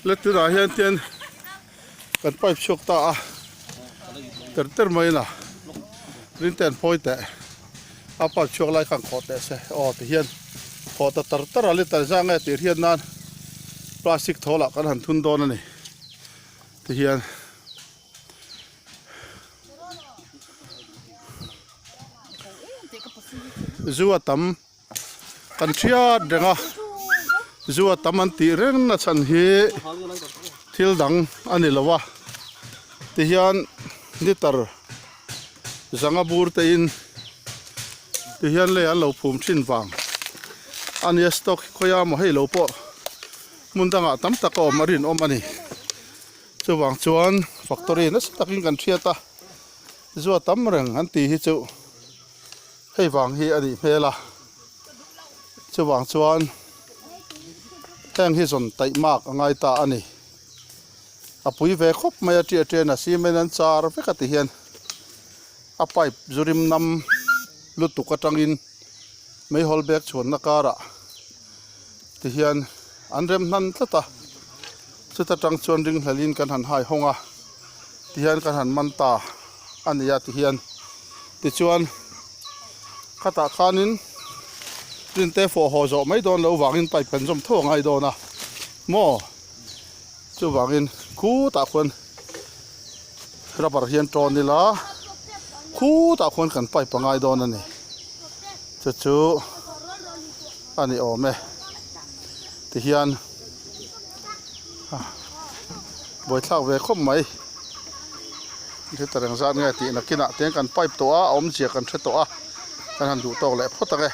Le tunah hian tian kan pipe chhuak ta a ter ter mai a rin te an phawi teh a pipe chhuak lai kha an khawh teh se aw ti hian khawh ta tar tar a litre zah nge tih hriat nan plastic thawl ah kan han thun dawn a ni ti hian. Zu a tam kan thiat reng a zu a tam an tih reng na chhan hi thil dang a ni lo a tihian liter zanga bur te in tihian lei an lo phum thin vang a nia stock hi khawi a maw hei lo pawh hmun dangah tam tak a awm a rinawm a ni. Chuvang chuan factory nasa takin kan hriat a, zua tam reng an tih hi chu hei vang hi a nih hmel a, chuvang chuan heng hi zawn taih mak a ngai ta a ni. A pui ve khawp mai a tia ṭian a cement an char vek a ti hian a pipe zu rim nam lutuk atangin meihawl bag chhuanna karah ti hian an rem hnan tlat a chuta tang chuan ring hlel in kan han hai hawng a ti hian kan han man ta a ni a ti hian tichuan khatah khanin rin te fawh haw zawh mai dawn loh vangin pipe kan zawm tho a ngai dawn a maw chuvangin khutah khuan rubber hian tawn ila khutah khuan kan pipe a ngai dawn a ni chu chu a ni awm e tihian buaithlak ve khawp mai heta reng zat nge tih nakinah te kan pipe tawh a a awmzia kan hre tawh a kan han duh tawk leh phawt ang e.